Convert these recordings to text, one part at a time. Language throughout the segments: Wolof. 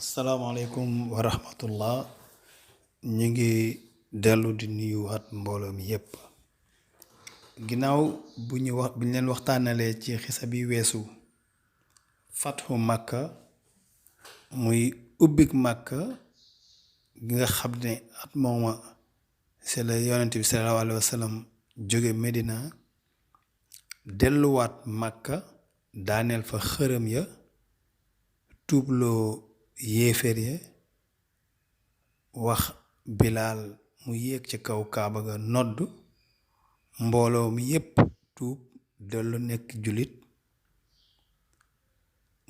asalaamaaleykum wa rahmatullah. ñu ngi dellu di nuyuwaat mbooloo mi yépp ginnaaw bu ñu leen waxtaanalee ci xisa bi weesu fatxu màkka muy ubbik màkka gi nga xam ne at mooma c'est la yonent bi sallallahu alayhi wa sallam jóge Medina delluwaat màkka daaneel fa xërëm ya tuubloo yéeféer ya wax bilaal mu yéeg ca kaw kaaba ga nodd mbooloo mi yépp tuub dellu nekk jullit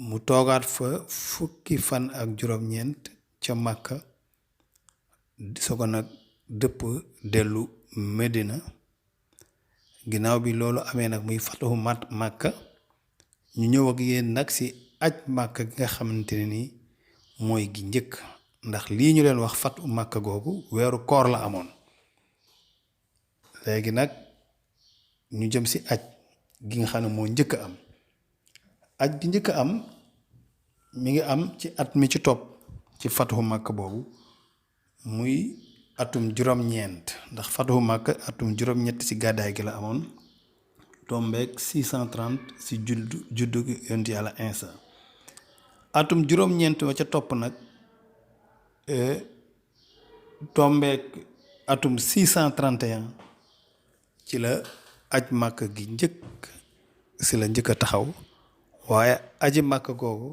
mu toogaat fa fukki fan ak juróom-ñeent ca màkka soo ko nag dëpp dellu Medina ginnaaw bi loolu amee nag muy fatahu màkka ñu ñëw ak yéen nag ci aj màkka gi nga xamante ne nii mooy gi njëkk ndax lii ñu leen wax fatu màkka googu weeru koor la amoon léegi nag ñu jëm ci aj gi nga xam ne moo njëkk am aj gi njëkk am mi ngi am ci at mi ci topp ci fatuhu màkka boobu muy atum juróom-ñeent ndax fatuhu màkka atum juróom-ñett ci gàddaay gi la amoon tombeek 630 ci juddu yonent yàlla Insa atum juróom-ñeent wa ca topp nag tombeek atum 631 ci la aj màkk gi njëkk a taxaw waaye aji màkk googu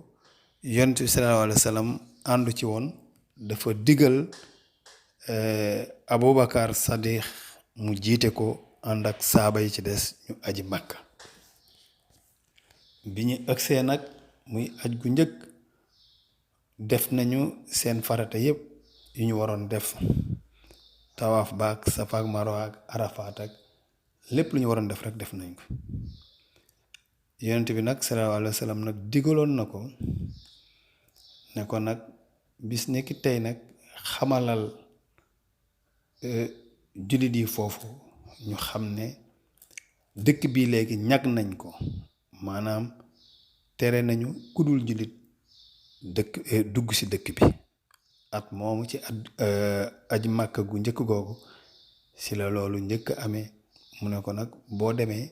yonent bi sallallahu alayhi wa sallam àndu ci woon dafa digal Aboubacar Sadiq mu jiite ko ànd ak saaba yi ci des ñu aji màkk bi ñu ëgsee nag muy aj gu njëkk def nañu seen farata yépp yu ñu waroon def tawaaf baak safa ak marwa ak arafaat ak lépp lu ñu waroon def rek def nañ ko yonent bi nag sallallahu alayhi wa sallam nag digaloon na ko ne ko nag bis nekki tey nag xamalal jullit yi foofu ñu xam ne dëkk bi léegi ñag nañ ko maanaam tere nañu kudul jullit dugg ci dëkk bi at moomu ci aji màkk gu njëkk googu ci la loolu njëkk amee mu ne ko nag boo demee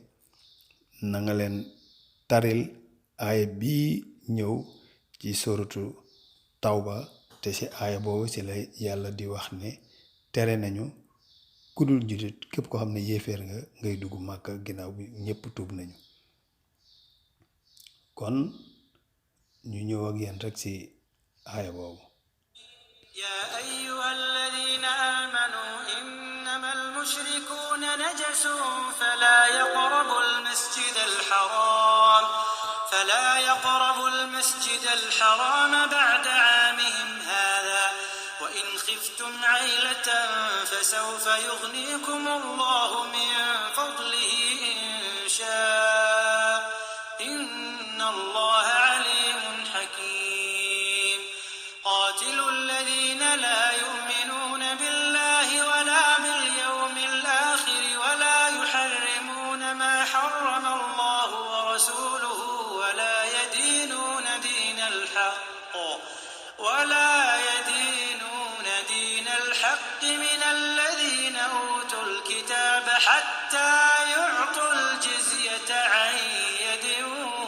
na nga leen taril aaya bii ñëw ci soratu tawba te ci aaya boobu ci la yàlla di wax ne tere nañu kudul jullit képp ko xam ne yéeféer nga ngay dugg màkk ginnaaw bi ñépp tuub nañu kon ñu ñëw ak yéen rek ci aaya boobu يا أيها الذين آمنوا إنما المشركون نجس فلا يقربوا المسجد الحرام بعد عامهم هذا وإن خفتم عيلة فسوف يغنيكم الله من فضله إن شاء إن الله عليم حكيم قاتلوا الذين لا يؤمنون بالله ولا باليوم الآخر ولا يحرمون ما حرم الله ورسوله ولا يدينون دين الحق من الذين أوتوا الكتاب حتى يعطوا الجزية عن يد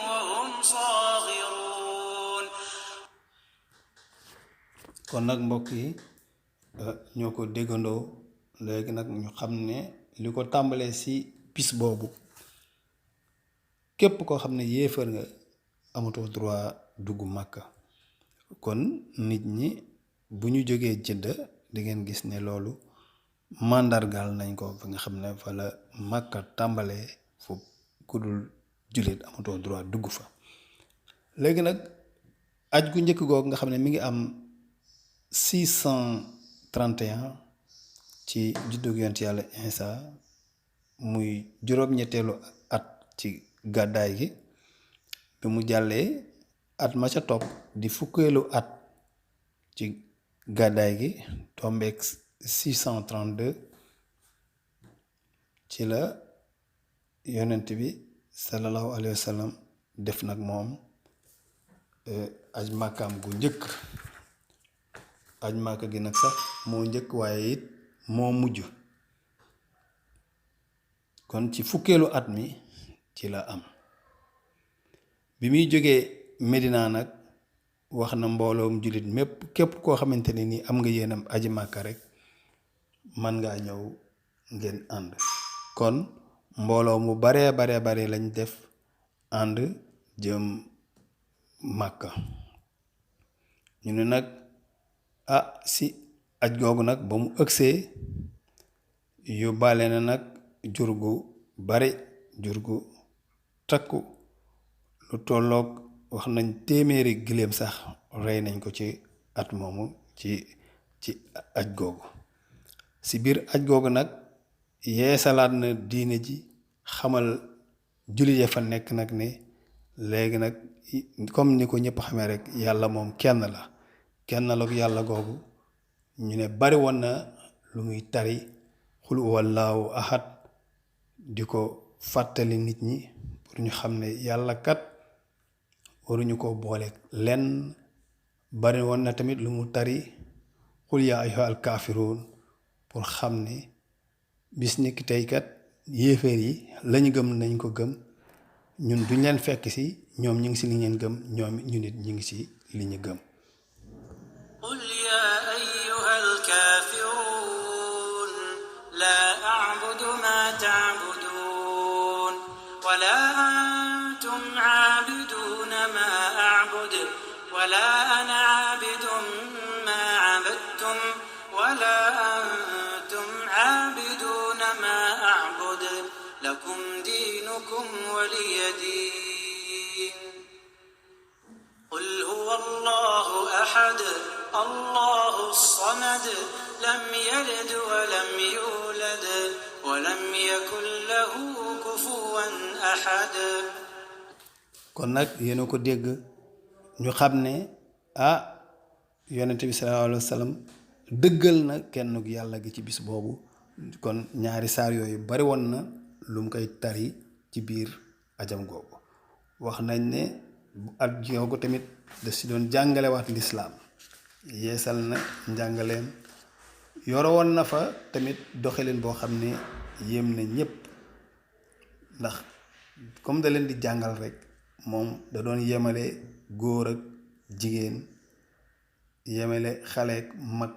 وهم صاغرون kon nag mbokk yi ñoo ko déggandoo léegi nag ñu xam ne li ko tàmbalee ci bis boobu képp koo xam ne yéefar nga amatoo droit dugg màkka kon nit ñi bu ñu jógee Jidda di ngeen gis ne loolu màndargaal nañ ko fa nga xam ne fa la màkka tàmbalee fu kudul jullit amatoo droit dugg fa léegi nag aj gu njëkk googu nga xam ne mi ngi am 631 ci juddug yonent yàlla Insa muy juróom-ñetteelu at ci gàddaay gi bi mu jàllee at ma ca topp di fukkeelu at ci gàddaay gi tombeek 632 ci la yonent bi sallallahu alayhi wa sallam def nag moom aj màkkaam gu njëkk aj Màkka gi nag sax moo njëkk waaye it moo mujj. kon ci fukkeelu at mi ci la am. bi muy jógee Medina nag wax na mbooloom jullit mépp képp koo xamante ne ni am nga yéenam aji Màkka rek man ngaa ñëw ngeen ànd. kon mbooloo mu bare lañ def ànd jëm Màkka. ñu ne nag si aj googu nag ba mu ëgsee yóbbaale na nag jur gu bari, jur gu takku, lu tolloog wax nañ 100 giléem sax rey nañ ko ci at moomu ci aj googu. si biir aj googu nag yeesalaat na diine ji, xamal jullit ya fa nekk nag ne léegi nag comme ni ko ñëpp xamee rek yàlla moom kenn la. kenn la yàlla googu ñu ne bari woon na lu muy tari xul wallaahu ahad di ko fàttali nit ñi pour ñu xam ne yàlla kat waruñu ko boole lenn. bari woon na tamit lu mu tari xul yaa ayyuhal kaafiruun pour xam ne bis ni ki tey kat yéeféer yi lañu gëm nañ ko gëm, ñun duñ leen fekk si, ñoom ñu ngi si li ngeen gëm, ñoom ñu nit ñu ngi si li ñu gëm. قل يا أيها الكافرون لا أعبد ما تعبدون ولا أنتم عابدون ما أعبد ولا أنا عابد ما عبدتم ولا أنتم عابدون ما أعبد لكم دينكم ولي دين. قل هو الله أحد الله الصمد لم يلد ولم يولد ولم يكن له كفوا أحد. kon nag yéen a ko dégg ñu xam ne yonent bi sallallahu alayhi wa sallam dëggal na kenn yàlla gi ci bis boobu. kon ñaari saar yooyu bari woon na lu mu koy tari ci biir ajam googu. wax nañ ne at googu tamit da si doon jàngalewaat lislaam, yeesal na njàngaleem, yoro woon na fa tamit doxalin boo xam ne yéem na ñépp, ndax comme da leen di jàngal rek moom da doon yemale góor ak jigéen, yemale xale ak mag,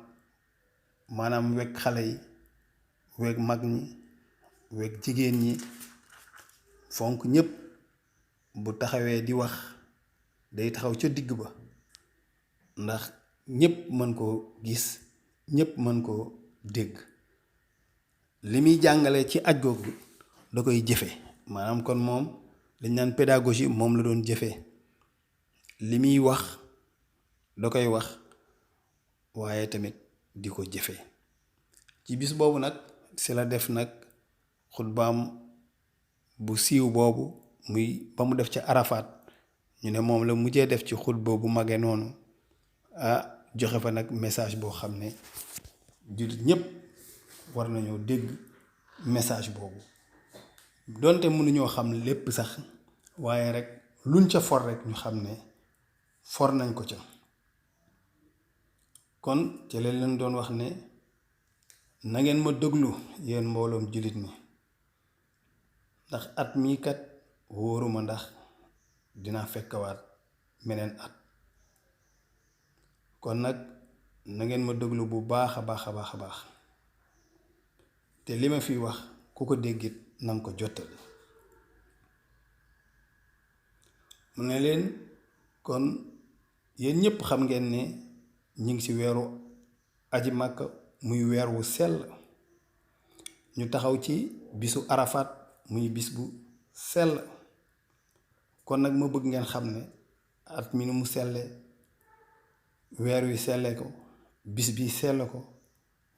maanaam wekk xale yi, wekk mag ñi, wekk jigéen ñi, fonk ñépp. bu taxawee di wax day taxaw ca digg ba, ndax ñépp mën koo gis, ñépp mën koo dégg. li muy jàngale ci aj googu da koy jëfe, maanaam kon moom dañ naan pédagogie moom la doon jëfe. li muy wax da koy wax waaye tamit di ko jëfe. ci bis boobu nag si la def nag xutbaam bu siiw boobu muy ba mu def ci Arafat. ñu ne moom la mujjee def ci xutba bu magee noonu, joxe fa nag message boo xam ne jullit ñépp war nañoo dégg message boobu. donte mënuñoo xam lépp sax, waaye rek luñ ca for rek ñu xam ne for nañ ko ca. kon ci leen doon wax ne na ngeen ma déglu yéen mbooloom jullit mi, ndax at mii kat wóoruma ndax dinaa fekkawaat meneen at. kon nag na ngeen ma déglu bu baax a baax a baax a baax, te li ma fi wax ku ko déggit nanga ko jottali. mu ne leen kon yéen ñépp xam ngeen ne ñi ngi ci weeru aji Màkka, muy weer wu sell. ñu taxaw ci bisu Arafat, muy bis bu sell. kon nag ma bëgg ngeen xam ne at mi nu mu selle, weer wi selle ko, bis bi sell ko,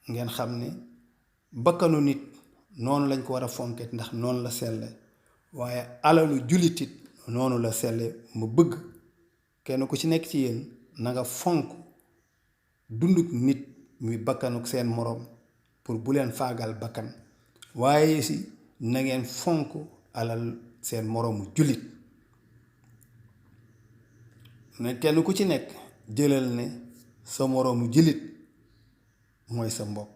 ngeen xam ne bakkanu nit noonu lañ ko war a fonket, ndax noonu la selle, waaye alalu jullitit noonu la selle. ma bëgg kenn ku ci nekk ci yéen na nga fonk dunduk nit muy bakkanuk seen moroom, pour bu leen faagal bakkan, waaye si na ngeen fonk alal seen moroomu jullit. ne kenn ku ci nekk jëlal ne sa moroomu jullit mooy sa mbokk.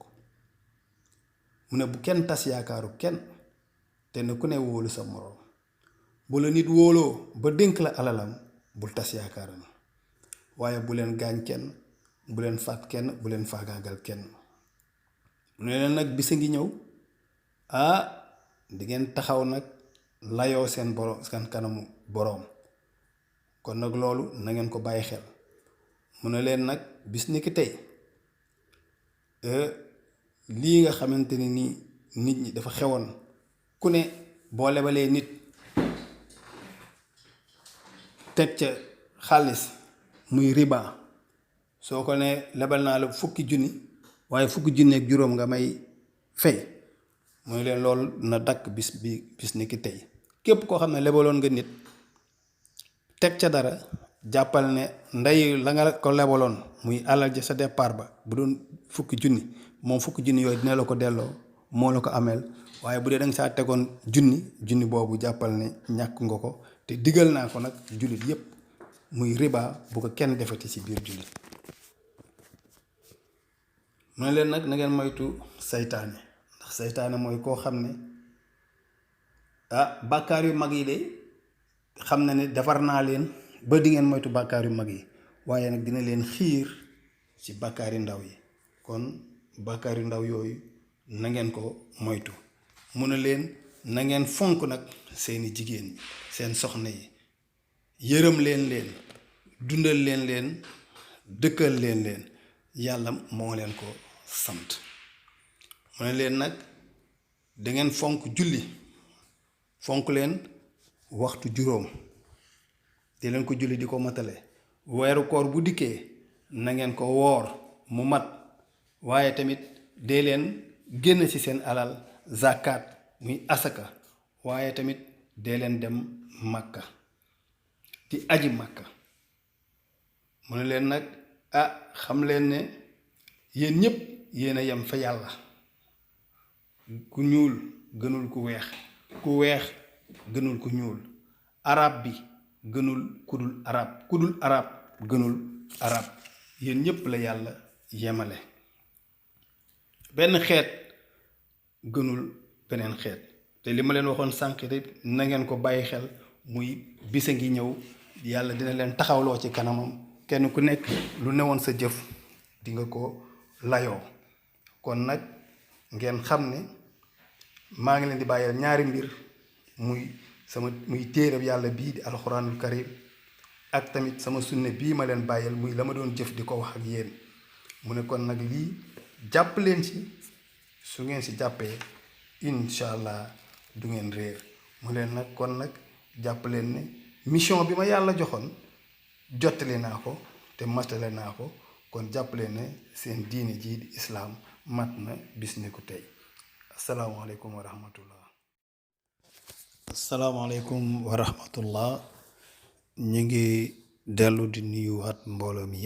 mu ne bu kenn tas yaakaaru kenn te ne ku ne wóolu sa moroom. bu la nit wóoloo ba dénk la alalam bul tas yaakaaram, waaye bu leen gaañ kenn, bu leen faat kenn, bu leen faagaagal kenn. mu ne leen nag bisa ngi ñëw di ngeen taxaw nag layoo seen borom seen kanamu boroom. kon nag loolu na ngeen ko bàyyi xel. mu ne leen nag bis ni ki tey lii nga xamante ni nit ñi dafa xewoon, ku ne boo lebalee nit teg ca xaalis muy riba, soo ko ne lebal naa la 10 junni waaye 10 junni ak juróom nga may fay. mu ne leen loolu na dakk bis ni ki tey. képp koo xam ne lebaloon nga nit teg ca dara, jàppal ne ndey la nga ko lebaloon muy alal ja sa départ ba bu doon 10 junni, moom 10 junni yooyu dina la ko delloo, moo la ko ameel. waaye bu dee danga saa tegoon junni boobu jàppal ne ñàkk nga ko. te digal naa ko nag jullit yépp muy riba bu ko kenn defati ci biir jullit. mu ne leen nag na ngeen moytu saytaane, ndax saytaane mooy koo xam ne bàkkaar yu mag yi de xam na ne defar naa leen ba di ngeen moytu bàkkaar yu mag yi, waaye nag dina leen xiir ci bàkkaar yu ndaw yi. kon bàkkaar yu ndaw yooyu na ngeen ko moytu. mu ne leen na ngeen fonk nag seeni jigéen, seen soxna yi, yërëm leen dundal leen dëkkal leen. yàlla moo leen ko sant. mu ne leen nag dangeen fonk julli, fonk leen waxtu juróom, di leen ko julli di ko matale. weeru koor bu dikkee na ngeen ko woor mu mat, waaye tamit dee leen génn ci seen alal zakat muy asaka, waaye tamit dee leen dem màkka di aji màkka. mu ne leen nag xam leen ne yéen ñépp yéen a yem fa yàlla. ku ñuul gënul ku weex, ku weex gënul ku ñuul, arab bi gënul ku dul arab gënul arab. yéen ñépp la yàlla yemale. benn xeet gënul beneen xeet. te li ma leen waxoon sànq rek na ngeen ko bàyyi xel, muy bisa ngi ñëw yàlla dina leen taxawloo ci kanamam, kenn ku nekk lu newoon sa jëf di nga ko layoo. kon nag ngeen xam ne maa ngi leen di bàyyil ñaari mbir, muy téereb yàlla bii di alxuraanul karim, ak tamit sama sunne bii ma leen bàyyil muy la ma doon jëf di ko wax ak yéen. mu ne kon nag lii jàpp leen ci, su ngeen si jàppee incha allah du ngeen réer. mu leen nag kon nag jàpp leen ne mission bi ma yàlla joxoon jottali naa ko te matale naa ko. kon jàpp leen ne seen diine jii di islaam mat na bis ni ku tey. asalaamaaleykum wa rahmatullah. asalaamaaleykum wa rahmatullah. ñu ngi dellu di nuyuwaat mbooloo mi.